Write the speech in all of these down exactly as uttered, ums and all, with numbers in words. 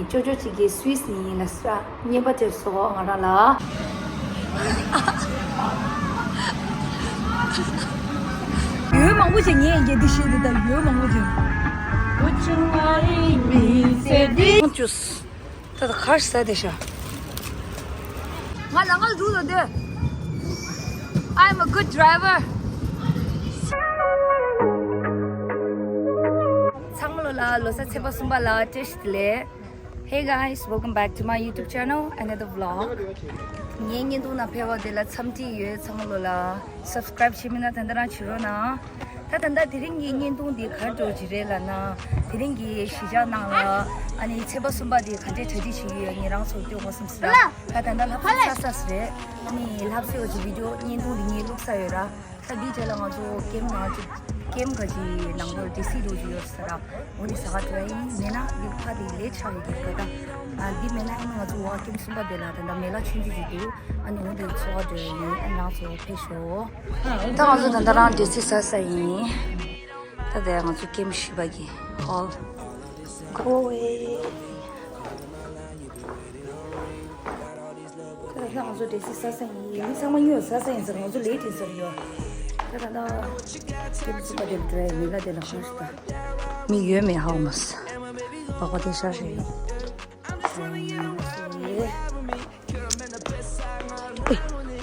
ཅོ་ཅོ་གཅིག་གིས་སུད་སི་ནས་ཡིན་ལ་སྲ་བརྙན་པར་སྤྲད་སོང་ང་རང་ལ། ཡོད་མང་པོ་ཅིག་ངས་ཡིན་གྱི་འདི་ཤེས་འདི་དང་ཡོད་མང་པོ་ཅིག་ཅུས། ད་ད་གར་ས་དེ་ཤ། ང་ལ་ང་འདུག་ལ་དེ། I'm a good driver. ཚང་མ་ལོ་ལ་ལོ་གསར་ཚེས་པ་གསུམ་པ་ལ་བཀྲ་ཤིས་བདེ་ལེགས། Hey guys, welcome back to my YouTube channel, another vlog. ངའི་བརྙན་ཐུང་ནང་ཕེབས་པ་དེ་ལ་འཚམས་འདྲི་ཡོད། ཚང་མ་ལོ་ལ་subscribe བྱེད་མེད་ན་ད་ལྟ་རང་བྱེད་རོགས་གནང་། ད་ད་ལྟ་དེ་རིང་གི་བརྙན་ཐུང་འདི་ག་འདྲ་ཅིག་རེད་ལབ་ན། དེ་རིང་གི་གཞིས་ཆགས་ནང་ལ་ཨ་ནི་ཚེས་པ་གསུམ་པ་འདི་ག་འདྲའི་གྲ་སྒྲིག་བྱེད་ཀྱི་ཡོད་ངེད་རང་ཚོ་སྟོན་དགོས་བསམ་སྲིད་ལ། ད་ད་ལྟ་ལྷ་ས་ས་ས་རེད། ཨ་ནི་ལྷ་སའི་འོ་ཅིག་བི་ཌིའོ་བརྙན་ཐུང་འདི་ངས་བླུགས་ས་ཡོད་ར། ད་འདིའི་རྗེས་ལ་ང་ཚོ་ཀེམ་ནང་ཅིག་ཀེམ་ག་ཅིག་ནང་ལོགས་ཌི་སི་འགྲོ་རྒྱུ་ཡོད་ས་ར། འོ་ནི་ཟ་ག་འགྲོ་ཡ་ཡིན་མེད་ན་འདི་ཕ་དེ་ལས་ཆགས་ཡོད་ཀྱི་ད་ད། ཨ་འདི་མེད་ན་ཨ་ནི་ང་ཚོ་བ་ཀེམ་གསུམ་པ་དེ་ལ་ད་ད་མེ་ལ་ཆུང་ཆུང་ཅིག་འདུག་ཨ་ནི་འོ་འདི་འཚོ་ག་འགྲོ་ཡ་ཡིན། ཨ་ནི་རང་ཚོ་ཕེབས་ཤོག་ད་ང་ཚོ་ད་ལྟ་རང་ཌི་སི་ཟ་ས་ཡིན། ད་ལྟ་ང་ཚོ་ཀེམ་བཞི་པ་གི་ཧོལ། Go away. ད་ལྟ་ང་ཚོ་ཌི་སི་ཟ་ས་ཡིན། མི་ཚང་མ་ཉོ་ཟ་ས་ཡིན་ཟེར། ང་ཚོ་ལེ་ཊི་ཡིན་ཟེར་ཡོད། ད་ད་ད་ཀེམ་སུ་པ་དེ་འགྲོ་ཡ་མི་ལ་དེ་ལ་ཧང་ཤི་ད། མི་ཡོད་མེད་ཧ་གོ་མ་སོང་། པགས་པ་དེ་ཤ་ཞིག་ཡིན།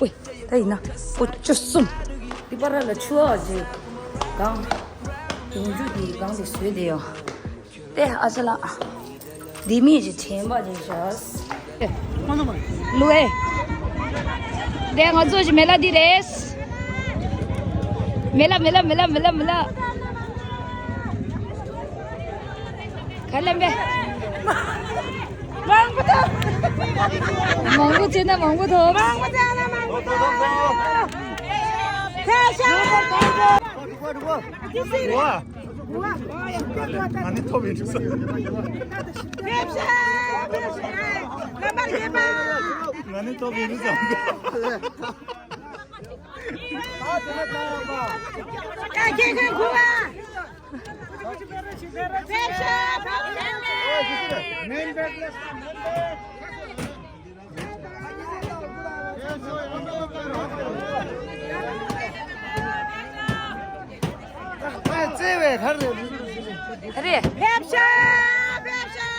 ཨོའི། ད་ཡིན་ན་ཨོ་བཅུ་གསུམ། འདི་པར་ལ་ཆུ་བ་ཅིག་གང་། ཡོང་རྒྱུ་དེ་གང་དེ་བཟོས་དེ་ཡོང་། དེ་ཨ་ཅེ་ལགས། འདི་མི་ཅིག་དྲན་པ་ཅིག་བཞག་ལུ་ཨེ། དེ་ང་ཚོ་ཅིག་མེ་ལ་འདི་རེད། མེ་ལ་མེ་ལ་མེ་ལ་མེ་ལ་མེ་ལ། ག་ལེམ་པས། མང་པོ་ཐོབ། མང་པོ་བྱས་ན་མང་པོ་ཐོབ། མང་པོ་བྱས་ན་མང་པོ་ཐོབ། ཕེབས་ཤོག་ང་ནི་ཐོབ་ཡིན་ཟེར། ཕེབས་ཤོག་ཕེབས་ཤོག་རྣམ་པར་རྒྱལ་བ། ང་ནི་ཐོབ་ཡིན་ཟེར། ཀ་ཁྱེད་ཁོས་ཁུ་བ། རེད། ཕེབས་ཤོག་ཕེབས་ཤོག་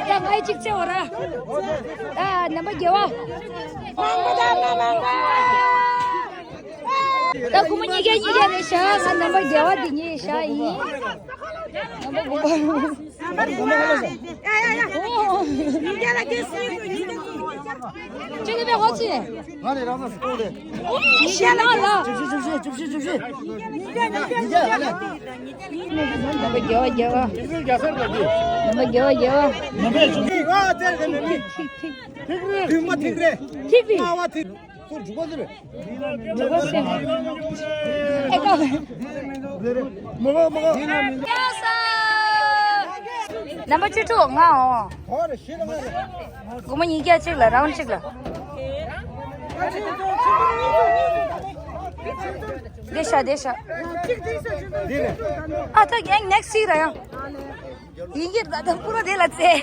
ཡ་ང་ཡི་གཅིག་བརྩེ་བ་ར། ད་རྣམ་པ་རྒྱལ་བ། མང་པོ་དང་མ་མང་པོ། ད་ཁོ་མོ་གཉིས་ཀ་གཉིས་ཀ་རེད་ཤག་ང་རྣམ་པ་རྒྱལ་བ་འདི་གཉིས་ཤག་ཡིན། རྣམ་པ་དགོན་པ། ཡ་ཡ་ཡ། ཨོ། གཉིས་ཀ་ལ་སྐྱེས་སྲིད་གཉིས་ཀ་གཉིས་ཀ། ཅི་ནས་པའི་ཧོ་ཅི། ང་རེ་རང་ཚོ་སུ་ཏོ་རེད། ཨོ་ཡ་ཤི་ན་ལ། བཅུ་བཞི་བཅུ་བཞི་བཅུ་བཞི་བཅུ་བཞི། རྣམ་པ་རྒྱལ་བ་རྒྱལ་བ། རྣམ་པ་རྒྱལ་བ་རྒྱལ་བ། རྣམ་པ་རྒྱལ་བ། ཐིག་རེད། ཐིག་རེད། ཐིག་རེད། ཐིག་རེད། ཨ་བ་ཐིག་ཐུར་འཇུག་པ་ཟེར། འཇུག་པ་ཟེར། ཨེ་ཀ་མོ་གོ་མོ་གོ། རྣམ་པ་བཅུ་དྲུག་ང་འོ། ཧོ་རེ་ཤི་ལ་ང་རེ། སྒོར་མོ་ཉིས་བརྒྱ་གཅིག་ལ་རའུན་གཅིག་ལ། བསྡད་ཤག་བསྡད་ཤག་ཨ་ད་ཡང་next week ར་ཡང་། ཡིན་གྱི་རེད་ད་ཕུ་རོ་དེ་ལ་བཙལ།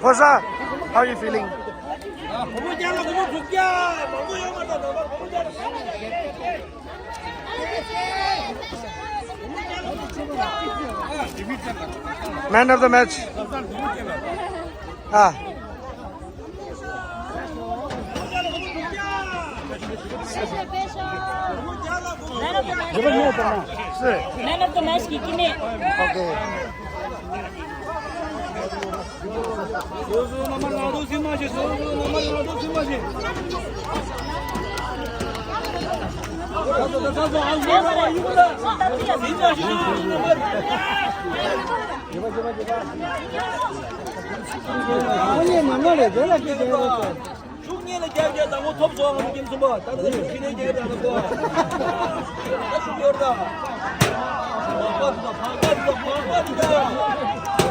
Hosa, how are you feeling? Man of the match. Ah. Man of the match. Man of the match. Okay. རྒྱལ་རྒྱལ་དང་པོ་ཐོབ་སོང་། ཨ་ནི་ཀུན་གསུམ་པ་ད་ལྟ་ཕྱི་ནས་རྒྱལ་དང་པོ་ད་ཤུགས་ཡོད་ད། བག་པ་འདུག་ད། བག་པ་འདུག་ད། བག་པ་འདུག་ད།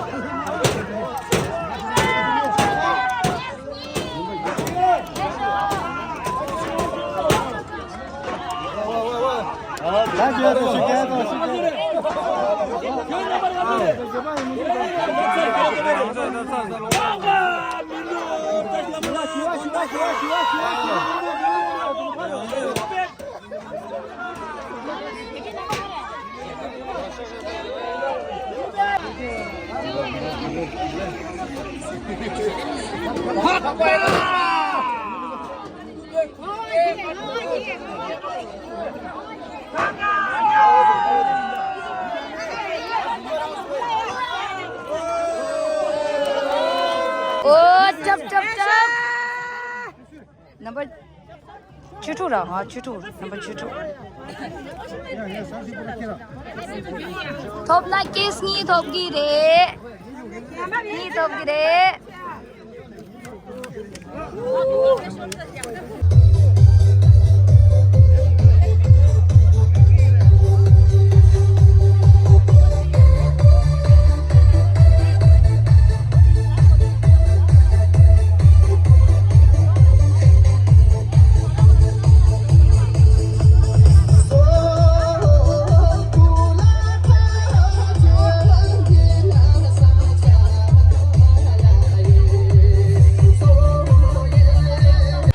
ཨོ། ཊབ་ཊབ་ཊབ། ནམ་བར་བཅུ་དྲུག་ར། ང་བཅུ་དྲུག་ནམ་བར་བཅུ་དྲུག་ཐོབ་ན་ཀེས་གཉིས་ཐོབ་ཀྱི་རེད། གཉིས་ཐོབ་ཀྱི་རེད།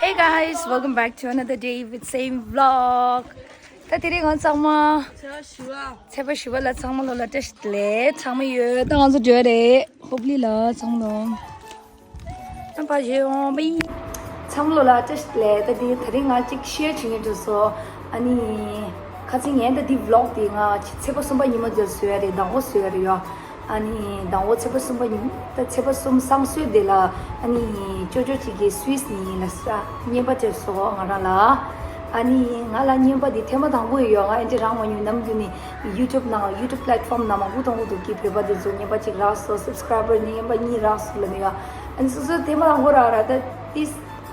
Hey guys, welcome back to another day with same vlog. ད་དེ་རིང་ང་ཚང་མ་ཚེས་པ་བཞི་པ་ལ་ཚང་མ་ལོ་ལ་བཀྲ་ཤིས་བདེ་ལེགས། ཚང་མ་ཡོད། ད་ང་ཚོ་འགྲོ་རེད། ཧོབ་ལི་ལ་ཚང་མ་ལོ། ཨ་ཕ་ཞེ་འོང་བི། ཚང་མ་ལོ་ལ་བཀྲ་ཤིས་བདེ་ལེགས། ད་དེ་དེ་རིང་ང་གཅིག་ཤེར་བྱེད་ཉེ་འགྲོ་སོ། ཨ་ནི་ཁ་ཚིག་ངན་ད་དེ་ཝི་ལོག་དེ་ང་ཚེས་པ་གསུམ་པ་ཉིན་མོ་དེར་བཟོས་རེད། དང་པོ་བཟོས་རེད་ཡོ། ཨ་ནི་དང་པོ་ཚེས་པ་གསུམ་པ་ཉིན་ད་ཚེས་པ་གསུམ་སང་སོས་དེ་ལ། ཨ་ནི་ཅོ་ཅོ་གཅིག་གིས་སུད་སི་ནས་ཡིན་ལ་ས་རྔན་པ་སྤྲད་སོ་ང་རང་ལ། ཨ་ནི་ང་ལ་རྔན་པ་དེ་ཐེངས་མ་དང་པོ་ཡོད། ང་ཨེ་འདྲ་རང་མ་མྱོང་། ནམ་རྒྱུན་ནས་ཡུ་ཊུབ་ནང་ཡུ་ཊུབ་པི་ལེཊ་ཕོམ་ནང་མང་པོ་མཐོང་གི་འདུག་གི་བོད་པ་དེ་ཚོ་རྔན་པ་གཅིག་རག་སོ། སབ་སི་ཀ་རའི་བར་རྔན་པ་གཉིས་རག་སོ་ལབ་ནས་ཡོད། ཨ་ནི་སོ་སོ་ཐེངས་མ་དང་པོ་རག་ར། ད་དེ་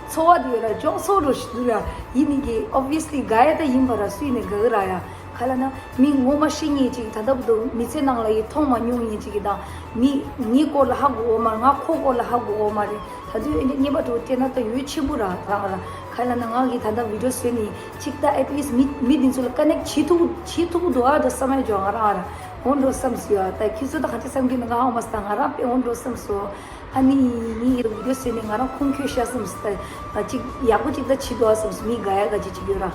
ཚོར་བ་དེ་ཡོད་ར། ཅུང་ཚོར་འགྲོ་ཞིག་འདུག་ར། ཡིན་ནི་གི་ཨོབ་བི་ཡས་ལི་དགའ་ཡ་ད་ཡིན་པ་ར། སུ་ཡིན་ནའི་དགའ་གི་ར་ཡ། ག་ལ་ན་མི་ངོ་མ་ཤེས་མཁན་ཅིག་ད་ལྟ་བར་དུ་མི་ཚེ་ནང་ལ་ཡི་མཐོང་མ་མྱོང་མཁན་ཅིག་གི་དང་། མི་ངའི་སྐོར་ལ་ཧ་གོ་འོ་མ་རེད། ང་ཁོ་སྐོར་ལ་ཧ་གོ་འོ་མ་རེད། ད་དུས་ཨེ་འདྲ་རྔན་པ་དྲུག་སྤྲད་ན་ད་ཡོད་ཆེན་པོ་ར་རང་ར། ག་ལ་ན་ང་གི་ད་ལྟ་བི་ཌིའོ་བཟོས་ནི་ཅིག་ད་ཨེ་ཊི་ལིསྟ་མི་མི་འདི་ཚོ་ལ་ཀ་ནེག་བྱེད་ཐུབ་བྱེད་ཐུབ་འདུག་ཨ། ད་བསམ་ཡ་འཇོག་ང་རང་ཨ་ར་འོང་འགྲོ་བསམ་སོང་ཡ། ད་ཁྱེད་ཚོ་ད་ག་འདྲ་བསམ་གི་ན། ང་ཧ་མ་སོང་། ད་ང་རང་དཔེ་འོང་འགྲོ་བསམ་སོང་། ཨ་ནི་ངའི་ཡི་བི་ཌིའོ་བཟོས་ནས་ང་རང་ཁུངས་འཁྱོལ་ཤག་བསམ་སོང་། ད་ཅིག་ཡག་པོ་ཅིག་ད་བྱེད་འདུག་ཨ་བསམ་སོང་། མི་དགའ་ཡ་ག་ཅིག་ཅིག་ཡོད་ར།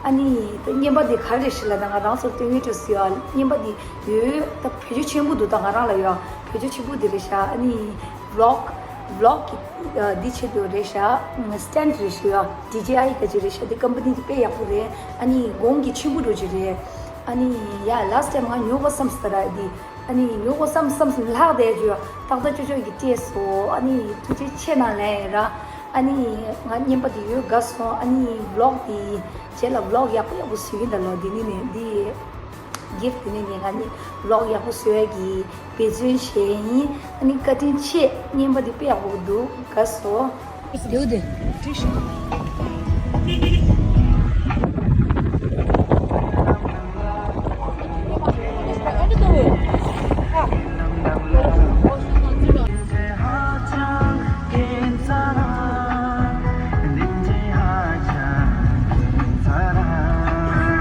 ཨ་ནི་ད་རྔན་པ་འདི་ག་རེ་ཞིག་ལ་ད་ང་རང་ཚོར་སྟོན་གི་འགྲོ་སྲིད་ཨ། རྔན་པ་འདི་ཡོད་ད་བེད་སྤྱོད་ཆེན་པོ་འདུག་ད་ང་རང་ལ་ཡོད་བེད་སྤྱོད་ཆེན་པོ་འདི་རེད་ཤག་ཨ་ནི་ཝི་ལོག་ཝི་ལོག་གི་འདི་ཆེད་དུ་རེད་ཤག་སི་ཊེན་ཌི་རེད་ཤག་ཌི་ཇེ་ཨའི་ག་ཅིག་རེད་ཤག་འདི་ཀམ་པ་ནི་འདི་དཔེ་ཡག་པོ་རེད། ཨ་ནི་གོང་གི་ཆེན་པོ་འགྲོ་ཅིག་རེད། ཨ་ནི་ཡ་ལ་སི་ཊེམ་ང་ཉོ་དགོས་བསམ་སོང་ད་ར། འདི་ཨ་ནི་ཉོ་དགོས་བསམ་བསམ་སོང་། ལྷག་བསྡད་རྒྱུ་ཏག་ཏག་ཅོ་ཅོ་གི་སྤྲད་སོང་། ཨ་ནི་ཐུགས་རྗེ་ཆེ་གནང་ལན་ར། ཨ་ནི་ང་རྔན་པ་འདི་ཡོད་དགའ་སོང་། ཨ་ནི་ཝི་ལོག་འདི་རྗེས་ལ་ཝི་ལོག་ཡག་པོ་ཡག་པོ་བཟོ་གི་ད་ལོ། འདི་ནི་ནི་འདི་གིཕ་ཊི་འདི་ནི་ནི་ང་ནི་ཝི་ལོག་ཡག་པོ་བཟོ་ཡ་གི་འབད་བརྩོན་བྱས་ཡིན། ཨ་ནི་བཀའ་དྲིན་ཆེ། རྔན་པ་འདི་དཔེ་ཡག་པོ་འདུག་དགའ་སོང་། དེའུ་དེ། ཀྲིག་ཤི།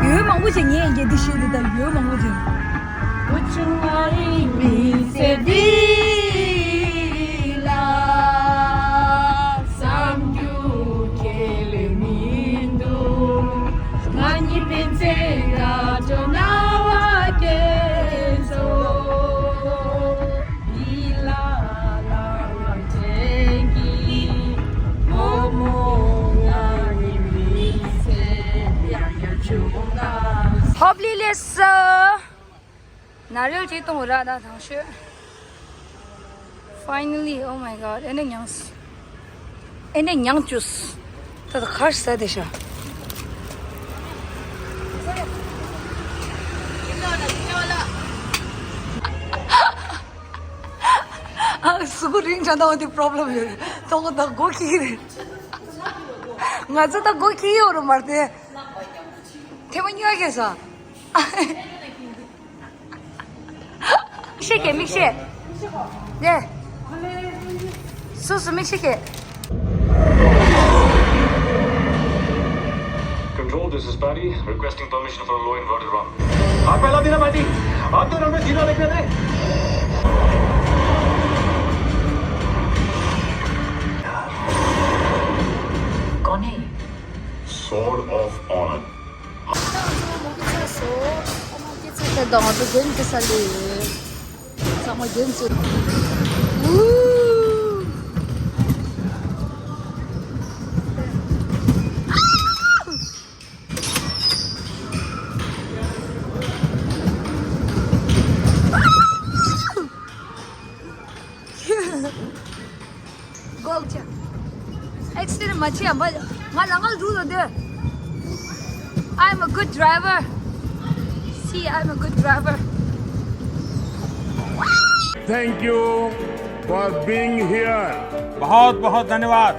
ཡོད་མང་པོ་ཅིག་ངས་རྒྱལ་དུ་ཤེས་དུ་དང་ཡོད་མང་པོ་ཅིག་ཧོབ་ལི་ལེ་སི། ན་རེལ་ཅིག་གཏོང་ར་ད་དང་ཤོད། Finally, oh my god, ཨེ་ནས་མྱངས། ཨེ་ནས་མྱངས་བཅུག་ད་ད་ཁར་ས་དེ་ཤ། ཨ་སུ་གུ་རིང་ཅང་ད་འོ་དེ་པོ་རོབ་ལེམ་ཡོད་རེད། ཏོག་ད་སྒོ་ཁྱི་རེད། ང་ཚོ་ད་སྒོ་ཁྱི་ཡོད་རུ་མར་དེ། ཐེ་མ་ཉོ་གེ་ས། མིག་ཤེས་ཀྱི་མིག་ཤེས། ཡེ། སུ་སུ་མིག་ཤེས་ཀྱི། Control, this is Patty, requesting permission for a low inverted run. आप पहला दिन है, पैटी। आपके रन में जीरो लिखने थे। कौन है ये? Sword of Honor. ཚ་སོ། ཚ་ཚ་དང་དུ་གྱོན་གྱི་ས་ལེ། ཚང་མ་གྱོན་ཚུལ། ཨུ། གོག་ཅག་ཨེག་སི་ཌེན་མ་བྱེད་ཡ། ང་ལ་ང་རུ་ལོ་དེ། I'm a good driver. See, I'm a good driver. Thank you for being here. बहुत बहुत धन्यवाद।